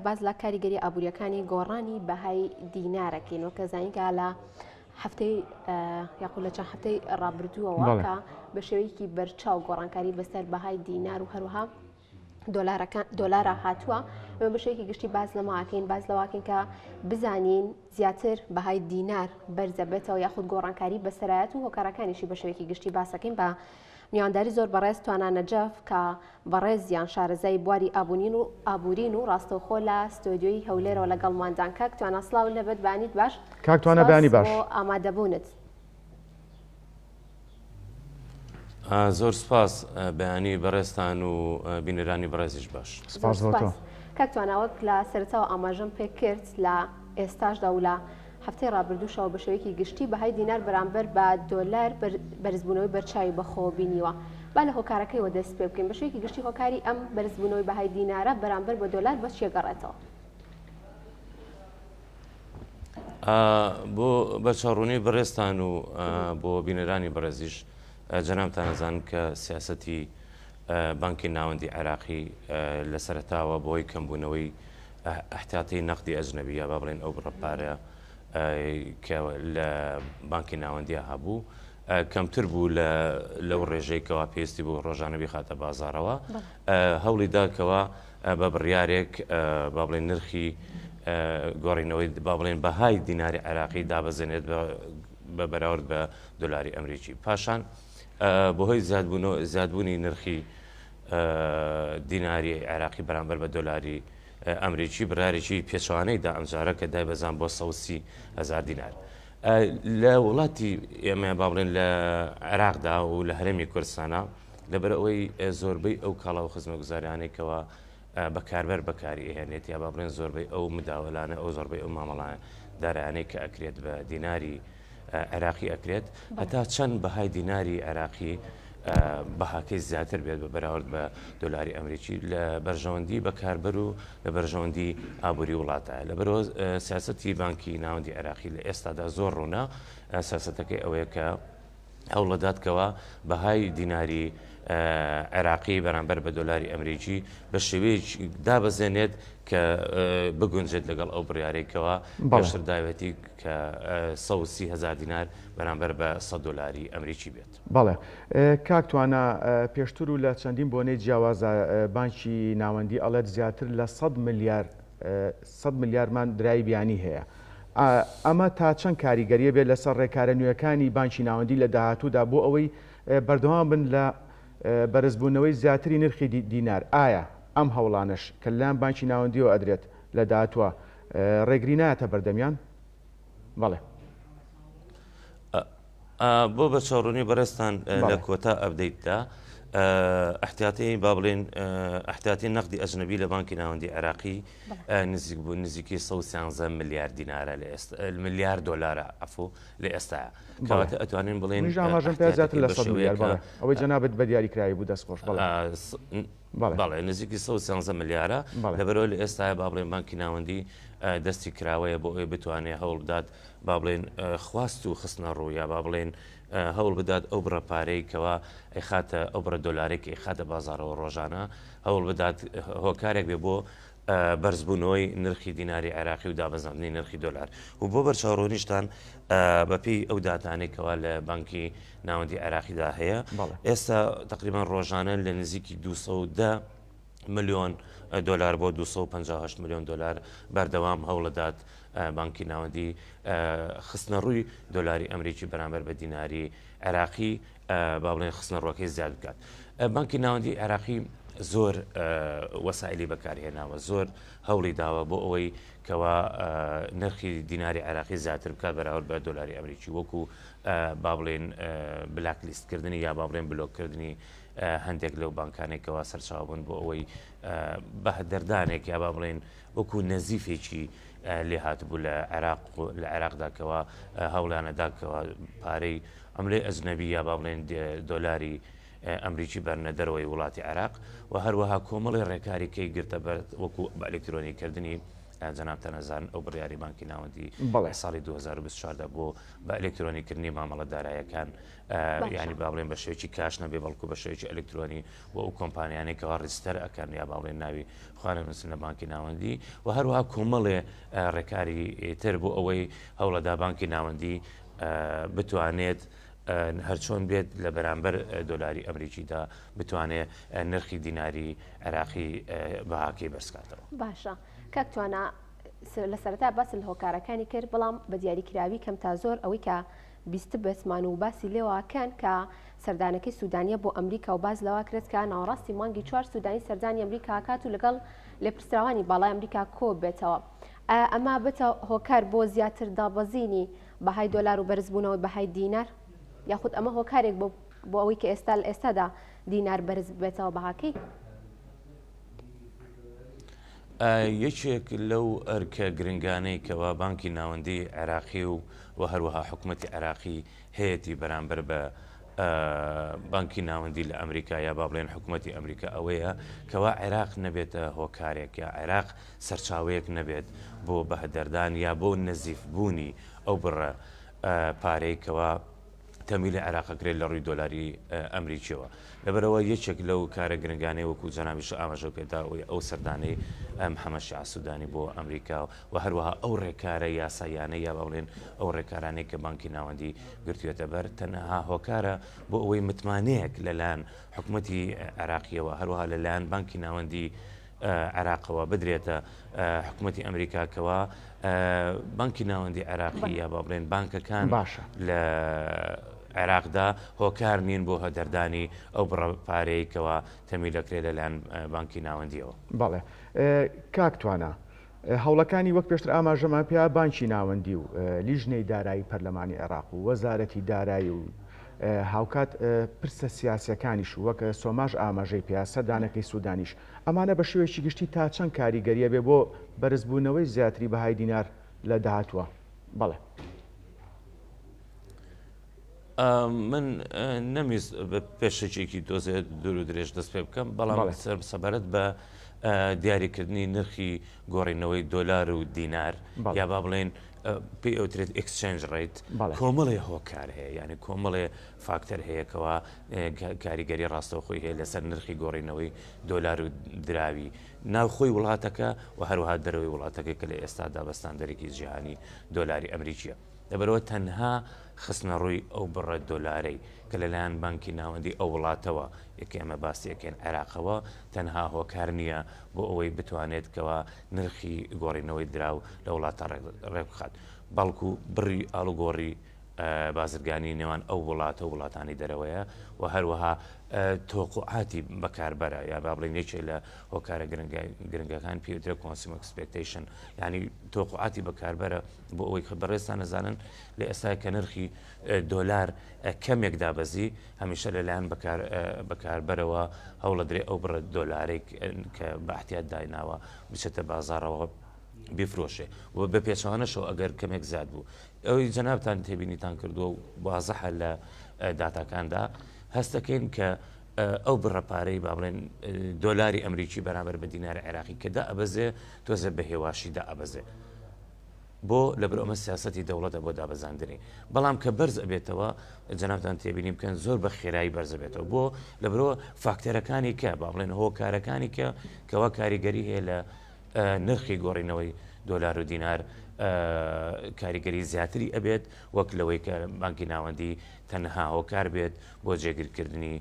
باس لە کاریگەری ئابووریەکانی گۆڕانی بەهای دینارەکەین وەکە زانین کە لە هەفتەی یاخود لە چەند هەفتەی ڕابردووەوە کە بە شێوەیەکی بەرچاو گۆڕانکاری بەسەر بەهای دینار و هەروەها دۆلارەکان دۆلارە هاتووە ئەمە بە شێوەیەکی گشتی باس لەماکەین باس لەواکەین کە بزانین زیاتر بەهای دینار بەرزە بێتەوە یاخود گۆڕانکاری بەسەرایەت و هۆکارەکانیشی بە شێوەیەکی گشتی باسەکەین بە میوانداری زۆر بەڕێز توانا نەجەف کە بەڕێزیان شارەزای بواری ئابوونین و ئابوورین و ڕاستەوخۆ لە ستۆدیۆی هەولێرەوە لەگەڵماندان. کاک توانا سڵاو لێبێت بەیانیت باش. کاک توانا سپاس بەیانی باش. بۆ ئامادەبوونت. زۆر سپاس بەیانی بەڕێزتان و بینەرانی بەڕێزیش باش. زۆر سپاس بۆ تۆ. سپاس. کاک توانا وەک لە سەرەتاوە ئاماژەم پێکرد لە ئێستاشدا و لە هەفتەی ڕابردووشەوە بە شێوەیەکی گشتی بەهای دینار بەرامبەر بە دۆلار بەرزبوونەوەی بەرچاوی بەخۆوە بینیوە. با لە هۆکارەکەیەوە دەست پێ بکەین. بە شێوەیەکی گشتی هۆکاری ئەم بەرزبوونەوەی بەهای دینارە بەرامبەر بە دۆلار بۆ چی ئەگەڕێتەوە؟ بۆ بەرچاوڕوونی بەڕێزتان و بۆ بینەرانی بەڕێزیش جەنابتان ئەزانن کە سیاسەتی بانکی ناوەندی عێراقی لە سەرەتاوە بۆی کەمبوونەوەی ئەحتیاتی نەقدی ئەجنەبی یا با بڵێن ئەو بڕە پارە کە لە بانکی ناوەندیا هەبوو کەمتر بوو لە لەو ڕێژەی کەوا پێویستی بوو ڕۆژانە بیخاتە بازارەوە هەوڵی داکەوە بە بڕیارێک با بڵێن نرخی گۆڕینەوەی با بڵێن بەهای دیناری عێراقی دابەزێنێت بە بەراورد بە دۆلاری ئەمریکی پاشان بەهۆی زیادبوونی نرخی دیناری عێراقی بەرامبەر بە دۆلاری ئەمریکی بڕیارێکی پێچەوانەی دا ئەمجارە کە دایبەزان بۆ 130 هەزار دینار. لە وڵاتی ئێمە با بڵێن لە عێراقدا و لە هەرێمی کوردستانە لەبەر ئەوەی زۆربەی ئەو کاڵا و خزمەگوزاریانەی کەوا بەکاربەر بەکاری ئەهێنێت یا با بڵێن زۆربەی ئەو مداوەلانە ئەو زۆربەی ئەو مامەڵە دارایانەی کە ئەکرێت بە دیناری عێراقی ئەکرێت هەتا چەند بەهای دیناری عێراقی بەهاکەی زیاتر بێت بە بەراورد بە دۆلاری ئەمریکی لە بەرژەوەندی بەکاربەر و لە بەرژەوەندی ئابووری وڵاتە لەبەرەوە سیاسەتی بانکی ناوەندی عێراقی لە ئێستادا زۆر ڕوونە سیاسەتەکەی ئەوەیە کە هەوڵەدات کەوا بەهای دیناری عێراقی بەرامبەر بە دۆلاری ئەمریکی بە شێوەیەک دابەزێنێت کە بگونجێت لەگەڵ ئەو بڕیارەی کەوا پێشتر داوێتی کە 130 هەزار دینار بەرامبەر بە 100 دۆلاری ئەمریکی بێت. بەڵێ کاک توانا پێشتر و لە چەندین بۆنەی جیاوازا بانکی ناوەندی ئەڵێت زیاتر لە 100 ملیار 100 ملیارمان دراوی بیانی هەیە ئەمە تا چەند کاریگەریە بێت لەسەر ڕێکارە نوێکانی بانکی ناوەندی لە داهاتوودا بۆ ئەوەی بەردەوام بن لە بەرزبوونەوەی زیاتری نرخی دینار، ئایا ئەم هەوڵانەش کە لەلایەن بانکی ناوەندییەوە ئەدرێت لە داهاتووە ڕێگری نایەتە بەردەمیان؟ بەڵێ. بۆ بەرچاوڕوونی بەڕێزتان لە کۆتا ئەپدەیتدا ئەحتیاتی با بڵێن ئەحتیاتی نەقدی ئەجنەبی لە بانکی ناوەندی عێراقی نزیک بوو نزیکی 113 ملیار دینارە لە ئێستا ملیار دۆلارە عەفو لە ئێستایا کەواتە ئەتوانین بڵێین منیش ئاماژەم پێ زیاتر لە 100 ملیار بەڵێ ئەوەی جەنابت بە دیاریکراوی بوو دەست خۆش بەڵێ بەڵێ نزیکی 113 ملیارە لەبەرەوە لە ئێستایا با بڵێن بانکی ناوەندی دەستی کراوەیە بۆ ئەوەی بتوانێت هەوڵ بدات با بڵێن خواست و خستنە ڕوو یا با بڵێن هەوڵ بدات ئەو بڕە پارەی کەوا ئەیخاتە ئەو بڕە دۆلارێک ئەیخاتە بازارەوە ڕۆژانە هەوڵ بدات هۆکارێک بێ بۆ بەرزبوونەوەی نرخی دیناری عێراقی و دابەزاندنی نرخی دۆلار و بۆ بەرچاوڕوونیشتان بەپێی ئەو داتانەی کەوا لە بانکی ناوەندی عێراقیدا هەیە ئێستا تقریبان ڕۆژانە لە نزیکی 210 ملیۆن دۆلار بۆ 258 ملیۆن دۆلار بەردەوام هەوڵدات بانکی ناوەندی خستنەڕووی دۆلاری ئەمریکی بەرامبەر بە دیناری عێراقی با بڵێن خستنەڕووەکەی زیاد بکات. بانکی ناوەندی عێراقی زۆر وەسائلی بەکارهێناوە زۆر هەوڵی داوە بۆ ئەوەی کەوا نرخی دیناری عێراقی زیاتر بکات بەراورد بە دۆلاری ئەمریکی وەکو با بڵێن بلاک لیستکردنی یا با بڵێن بلۆککردنی هەندێک لەو بانکانێکەوە سەرچاوە بوون بۆ ئەوەی بەهدەردانێک یا با بڵێن وەکو نەزیفێکی لێ هاتبوو لە عێراق لە عێراقدا کەوا هەوڵیانەدا کەوا پارەی عملەی ئەجنەبی یا با بڵێن دۆلاری ئەمریکی بەرنە دەرەوەی وڵاتی عێراق و هەروەها کۆمەڵی ڕێکاری کەی گرتە بەر وەکو بە ئەلکترۆنیکردنی. جەنابتان ئەزانن ئەو بڕیاری بانکی ناوەندی ساڵی 2024 دا بۆ بە ئەلکترۆنی کردنی مامەڵە دارایەکان ینی با بڵێن بە شێوەیەکی cash نەبێ بەڵکو بە شێوەیەکی ئەلکترۆنی بۆ ئەو کۆمپانیانەی کەوا register ئەکەن یا با بڵێن ناوی خۆیان ئەنووسن لە بانکی ناوەندی و هەروەها کۆمەڵێ ڕێکاری تر بۆ ئەوەی هەوڵەدا بانکی ناوەندی بتوانێت هەرچۆن بێت لە بەرامبەر دۆلاری ئەمریکیدا بتوانێت نرخی دیناری عێراقی بەهاکەی بەرزکاتەوە. باشە کاک توانا لە سەرەتا باست لە هۆکارەکانی کرد بەڵام بە دیاریکراوی کەم تا زۆر ئەوەی کە بیستبتمان و باسی لێوە کەن کە سەردانەکەی سودانیە بۆ ئەمریکا و باس لەوە کرێت کە ناوەڕاستی مانگی چوار سودانی سەردانی ئەمریکا کات و لەگەڵ لێپرسراوانی باڵای ئەمریکا کۆ بێتەوە ئایا ئەمە بێتە هۆکار بۆ زیاتر دابەزینی بەهای دۆلار و بەرزبوونەوەی بەهای دینار یاخود ئەمە هۆکارێک بۆ بۆ ئەوەی کە ئێستا لە ئێستادا دینار بەرز ببێتەوە بەهاکەی؟ یەکێک لەو ئەرکە گرنگانەی کەوا بانکی ناوەندی عێراقی و و هەروەها حکومەتی عێراقی هەیەتی بەرامبەر بە بانکی ناوەندی لە ئەمریکا یا با بڵێن حکومەتی ئەمریکا ئەوەیە کەوا عێراق نەبێتە هۆکارێک یا عێراق سەرچاوەیەک نەبێت بۆ بەهەدەردان یا بۆ نەزیف بوونی ئەو بڕە پارەی کەوا تەمویلی عێراق ئەکرێت لە ڕووی دۆلاری ئەمریکیەوە. لەبەرئەوە یەکێک لەو کارە گرنگانەی وەکو جەنابیش ئاماژەو پێدا ئەوەی ئەو سەردانەی محەمەد شیعە سودانی بۆ ئەمریکا و هەروەها ئەو ڕێکارە یاساییانەی یا با بڵێن ئەو ڕێکارانەی کە بانکی ناوەندی گرتویەتە بەر تەنها هۆکارە بۆ ئەوەی متمانەیەک لەلایەن حکومەتی عێراقیەوە هەروەها لەلایەن بانکی ناوەندی عێراقەوە بدرێتە حکوومەتی ئەمریکا کەوا بانکی ناوەندی عێراقی یا با بڵێن بانکەکان باشە لە عێراقدا هۆکار نین بۆ هەدەردانی ئەو بڕە پارەی کەوا تەمیل دەکرێت لەلایەن بانکی ناوەندیەوە. بەڵێ کاک توانا هەوڵەکانی وەک پێشتر ئاماژەمان پێ بانکی ناوەندی و لیژنەی دارایی پەرلەمانی عێراق و وەزارەتی دارایی و هاوکات پرسە سیاسیەکانیش وەک سۆماش ئاماژەی پێ سەردانەکەی سودانیش ئەمانە بە شێوەیەکی گشتی تا چەند کاریگەریە بێ بۆ بەرزبوونەوەی زیاتری بەهای دینار لە داهاتووە؟ بەڵێ. من نەمویست بە پێشەکیەکی تۆزێ دوور و درێژ دەست پێ بکەم بەڵام سەبارەت بە دیاریکردنی نرخی گۆڕینەوەی دۆلار و دینار یا با بڵێن پێی ئەوترێت exchange rate کۆمەڵێ هۆکار هەیە یعنی کۆمەڵێ فاکتەر هەیە کەوا کاریگەری ڕاستەوخۆی هەیە لەسەر نرخی گۆڕینەوەی دۆلار و دراوی ناوخۆی وڵاتەکە و هەروەها دەرەوەی وڵاتەکە کە لە ئێستادا بە ستاندەرێکی جیهانی دۆلاری ئەمریکیە. لەبەرئەوە تەنها خستنەڕووی ئەو بڕە دۆلارەی کە لەلایەن بانکی ناوەندی ئەو وڵاتەوە کە ئێمە باسی ئەکەین عێراقەوە تەنها هۆکار نییە بۆ ئەوەی بتوانێت کەوا نرخی گۆڕینەوەی دراو لە وڵاتە ڕێکبخات بەڵکو بڕی ئاڵوگۆڕی بازرگانی نێوان ئەو وڵاتە و وڵاتانی دەرەوەیە و هەروەها تۆقوعاتی بەکاربەرە یا با بڵێین یەکێ لە هۆکارە گرنگەکان پێوترە consumer expectation ینی تۆقوعاتی بەکاربەرە بۆ ئەوەی کە بەڕێزتان ئەزانن لە ئێستا کە نرخی دۆلار کەمێک دابەزی هەمیشە لەلایەن بەکاربەرەوە هەوڵەدرێ ئەو بڕە دۆلارێک کە بە احتیاط دایناوە بچێتە بازارەوە بیفرۆشێ و بە پێچوانەشەوە ئەگەر کەمێک زیاد بوو ئەوەی جەنابتان تێبینیتان کردووە و وازحە لە داتاکاندا هەستەکەین کە ئەو بڕە پارەی با بڵێن دۆلاری ئەمریکی بەرامبەر بە دیناری عێراقی کە دائەبەزێ تۆزێ بە هێواشی دائەبەزێ بۆ لەبەر ئەمە سیاسەتی دەوڵەتە بۆ دابەزاندنی بەڵام کە بەرز ئەبێتەوە جەنابتان تێبینی بکەن زۆر بە خێرایی بەرز ئەبێتەوە بۆ لەبەرەوە فاکتەرەکانی کە با بڵێن هۆکارەکانی کە کەوا کاریگەری هەیە لە نرخی گۆڕینەوەی دۆلار و دینار کاریگەری زیاتری ئەبێت وەک لەوەی کە بانکی ناوەندی تەنها هۆکار بێت بۆ جێگیرکردنی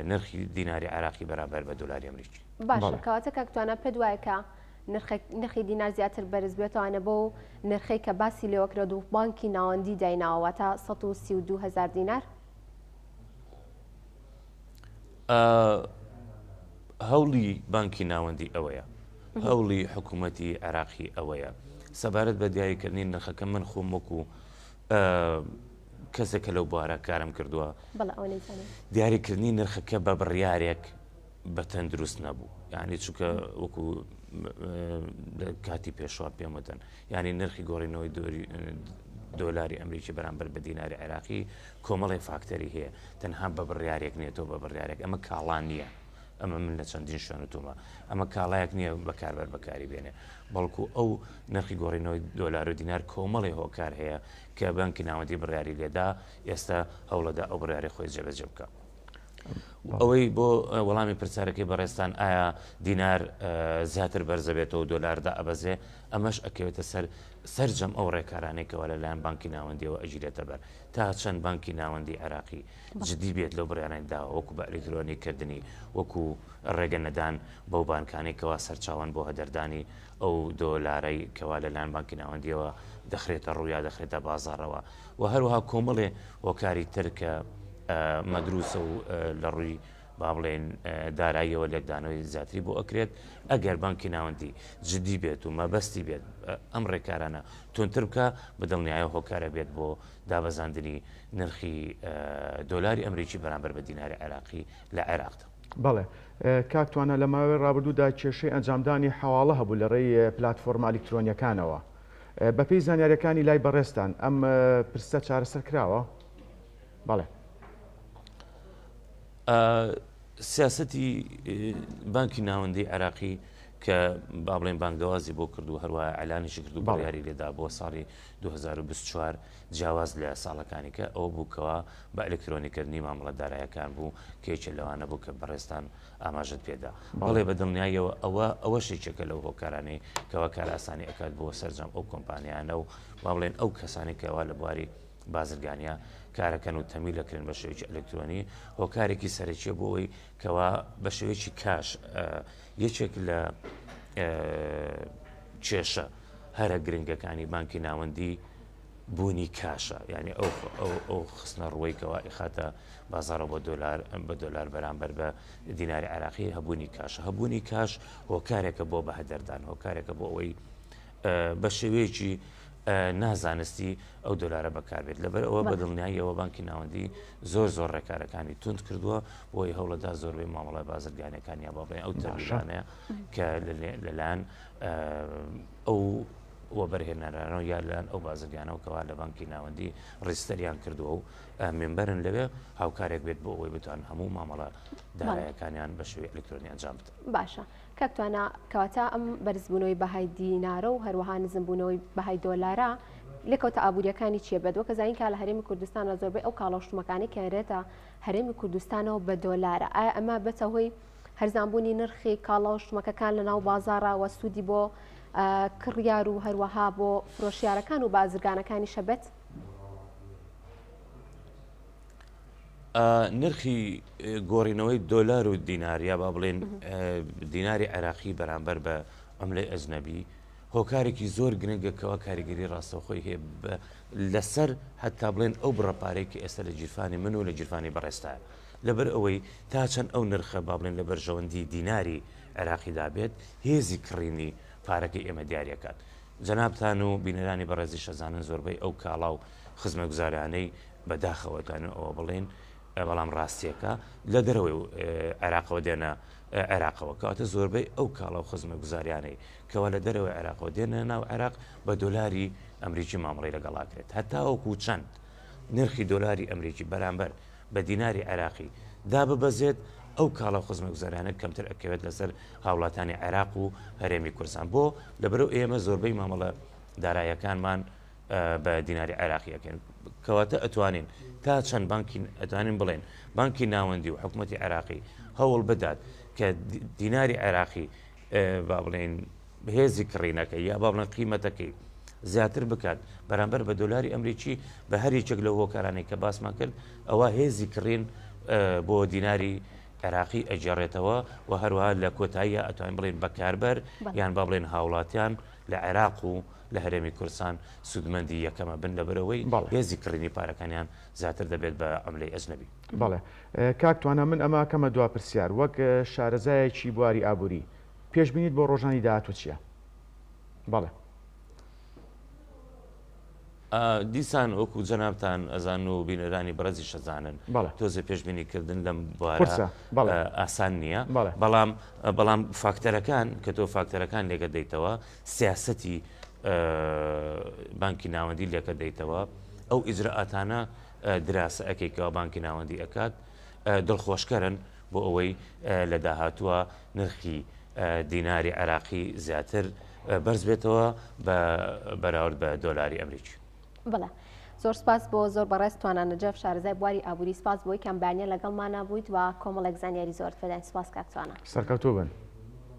نرخی دیناری عێراقی بەرامبەر بە دۆلاری ئەمریکی. باشە کەواتە کاک توانا پێت وایە کە نرخی دینار زیاتر بەرز بێتەوانە بۆ نرخەی کە باسی لێوەکرێت و بانکی ناوەندی دایناوە واتە 132 هزار دینار؟ هەوڵی بانکی ناوەندی ئەوەیە، هەوڵی حکوومەتی عێراقی ئەوەیە. سەبارەت بە دیاریکردنی نرخەکە من خۆم وەکو کەسێک کە لەو بوارە کارم کردووە دیاریکردنی نرخەکە بە بڕیارێک بە تەندروست نەبوو یعنی چونکە وەکو لە کاتی پێشوا پێم وتن یعنی نرخی گۆڕینەوەی دۆلاری ئەمریکی بەرامبەر بە دیناری عێراقی کۆمەڵی فاکتەری هەیە تەنها بە بڕیارێک نێتەوە بە بڕیارێک ئەمە کاڵان نییە. ئەمە من لە چەندین شوێن وتومە ئەمە کاڵایەک نییە بەکاربەر بەکاری بێنێ بەڵکو ئەو نرخی گۆڕینەوەی دۆلار و دینار کۆمەڵی هۆکار هەیە کە بانکی ناوەندی بڕیاری لێدا ئێستا هەوڵەدا ئەو بڕیاری خۆی جێبەجێ بکە. ئەوەی بۆ وەڵامی پرسیارەکەی بەڕێزتان ئایا دینار زیاتر بەرزەبێتەوە دۆلار دائەبەزێ ئەمەش ئەکەوێتە سەر سەرجەم ئەو ڕێکارانەی کەوا لەلایەن بانکی ناوەندیەوە ئەگیرێتە بەر تا چەند بانکی ناوەندی عێراقی جدی بێت لەو بڕیارانەی داوە وەکو بە ئەلیکترۆنی کردنی وەکو ڕێگە نەدان بەو بانکانەی کەوا سەرچاوەن بۆ هەدەردانی ئەو دۆلارەی کەوا لەلایەن بانکی ناوەندیەوە دەخرێتە ڕوو یا دەخرێتە بازاڕەوە و هەروەها کۆمەڵێ هۆکاری تر کە مەدروسە و لە ڕووی با بڵێین داراییەوە لێکدانەوەی زیاتری بۆ ئەکرێت ئەگەر بانکی ناوەندی جدی بێت و مەبەستی بێت ئەم ڕێکارانە توندتر بکە بە دڵنیایە هۆکارە بێت بۆ دابەزاندنی نرخی دۆلاری ئەمریکی بەرامبەر بە دیناری عێراقی لە عێراقدا. بەڵێ کاک توانا لە ماوەی ڕابردوودا کێشەی ئەنجامدانی حەواڵە هەبوو لە ڕێی پلاتفۆرمە ئەلیکترۆنیەکانەوە بەپێی زانیاریەکانی لای بەڕێزتان ئەم پرسە چارەسەر کراوە؟ بەڵێ. سیاسەتی بانکی ناوەندی عێراقی کە با بڵێن بانگەوازی بۆ کرد و هەروە ئەلانیشی کرد و بڕیاری لێدا بۆ ساڵی 2024 جیاواز لە ساڵەکانی کە ئەوە بووکەوە بە ئەلکترۆنیکردنی مامەڵە دارایەکان بوو کێچە لەوانە بوو کە بەڕێزتان ئاماژەت پێدا بەڵێ بە دڵنیاییەوە ئەوە ئەوەش یەکێکە لەو هۆکارانەی کەوا کارئاسانی ئەکات بۆ سەرجەم ئەو کۆمپانیانە و با بڵێن ئەو کەسانی کەوا لە بواری بازرگانیا کارەکەن و تەمیل ئەکرێن بە شێوەیەکی ئەلکترۆنی هۆکارێکی سەرەکیە بۆ ئەوەی کەوا بە شێوەیەکی کاش یەکێک لە کێشە هەرە گرنگەکانی بانکی ناوەندی بوونی کاشە یعنی ئەو ئەو خستنە ڕووی کەوا ئیخاتە بازاڕە بۆ دۆلار بە دۆلار بەرامبەر بە دیناری عێراقی هەبوونی کاشە هەبوونی کاش هۆکارێکە بۆ بەهەدەردان هۆکارێکە بۆ ئەوەی بە شێوەیەکی نازانستی ئەو دۆلارە بەکاربێت لەبەر ئەوە بە دڵنیاییەوە بانکی ناوەندی زۆر زۆر ڕێکارەکانی توند کردووە بۆی هەوڵەدا زۆربەی مامەڵە بازرگانەکان یا بابڵێن ئەو تەبیانەیە کە لەلایەن ئەو وەبەرهێنەرانەوە یا لەلایەن ئەو بازرگانەوە کەوا لە بانکی ناوەندی ڕیستەریان کردووە و member ن لەوێ هاوکارێک بێت بۆ ئەوەی بتوان هەموو مامەڵە دارایەکانیان بە شێوەی ئەلکترۆنی ئەنجام بدەن. باشە کاک توانا کەواتە ئەم بەرزبوونەوەی بەهای دینارە و هەروەها نزمبوونەوەی بەهای دۆلارە لێکەوتە ئابووریەکانی چیە بێت وەکە زانین کا لە هەرێمی کوردستانە زۆربەی ئەو کاڵا و شتومەکانی کە هەرێمی کوردستانەوە بە دۆلارە ئایا ئەمە بێتە هۆی هەرزانبوونی نرخی کاڵا و شتومەکەکان لە ناو بازاڕا و سوودی بۆ کڕیار و هەروەها بۆ فرۆشیارەکان و بازرگانەکانیشە بێت؟ نرخی گۆڕینەوەی دۆلار و دینار یا با بڵێن دیناری عێراقی بەرامبەر بە عملەی ئەجنەبی هۆکارێکی زۆر گرنگە کەوا کاریگەری ڕاستەوخۆی هەیە لەسەر هەتا بڵێن ئەو بڕە پارەی کە ئێستا لە گیرفانی من و لە گیرفانی بەڕێزتایە لەبەر ئەوەی تا چەند ئەو نرخە با بڵێن لە بەرژەوەندی دیناری عێراقیدا بێت هێزی کڕینی پارەکەی ئێمە دیاریەکات جەنابتان و بینەرانی بەڕێزیش ئەزانن زۆربەی ئەو کاڵا و خزمەتگوزاریانەی بە داخەوە ئەتوانین ئەوە بڵێین بەڵام ڕاستیەکە لە دەرەوەی عێراقەوە دێنە عێراقەوە کەواتە زۆربەی ئەو کاڵا و خزمەتگوزاریانەی کەوا لە دەرەوەی عێراقەوە دێنە ناو عێراق بە دۆلاری ئەمریکی مامەڵەی لەگەڵاکرێت هەتاوەکو چەند نرخی دۆلاری ئەمریکی بەرامبەر بە دیناری عێراقی داببەزێت، ئەو کاڵا و خزمەتگوزاریانە کەمتر ئەکەوێت لەسەر هاوڵاتانی عێراق و هەرێمی کوردستان. بۆ؟ لەبەرئەو ئێمە زۆربەی مامەڵە داراییەکانمان بە دیناری عێراقی ئەکەین. کەواتە ئەتوانین تا چەند بانکی ئەتوانین بڵێن بانکی ناوەندی و حکوومەتی عێراقی هەوڵ بدات کە دیناری عێراقی با بڵێین هێزی کڕینەکەی یا با بڵێن قیمەتەکەی زیاتر بکات بەرامبەر بە دۆلاری ئەمریکی بە هەر یەکێک لەو هۆکارانەی کە باسمان کرد ئەوە هێزی کڕین بۆ دیناری عێراقی ئەگێڕێتەوە و هەروەها لە کۆتاییە ئەتوانین بڵێن بەکاربەر یان با بڵێن هاوڵاتیان لە عێراق و لە هەرێمی کوردستان سوودمەندی یەکەمە بن لەبەرەوەی هێزی کڕینی پارەکانیان زیاتر دەبێت بە عملەی ئەجنەبی. بەڵێ کاک توانا من ئەمە ئەکەمە دوا پرسیار وەک شارەزایەکی بواری ئابووری پێشبینیت بۆ ڕۆژانی داهاتوو چییە؟ بەڵێ. دیسان وەکو جەنابتان ئەزان و بینەرانی بەڕێزیش ئەزانن بەڵێ. تۆزێ پێشبینی کردن لەم بوارە قورسە، بەڵێ. ئاسان نییە بەڵێ. بەڵام بەڵام فاکتەرەکان کە تۆ فاکتەرەکان لێکە دەیتەوە سیاسەتی بانکی ناوەندی لێکە دەیتەوە ئەو ئیجرائاتانە دراسە ئەکەی کەوا بانکی ناوەندی ئەکات دڵخۆشکەرن. بۆ ئەوەی لە داهاتووە نرخی دیناری عێراقی زیاتر بەرز بێتەوە بە بەراورد بە دۆلاری ئەمریکی. بەڵێ زۆر سپاس بۆ زۆر بەڕێز توانا نەجەف شارەزای بواری ئابووری سپاس بۆی کەم بەیانە لەگەڵمانە بوویت و کۆمەڵێک زانیاری زۆرت پێداین سپاس کاک توانا. سەرکەوتوو بن.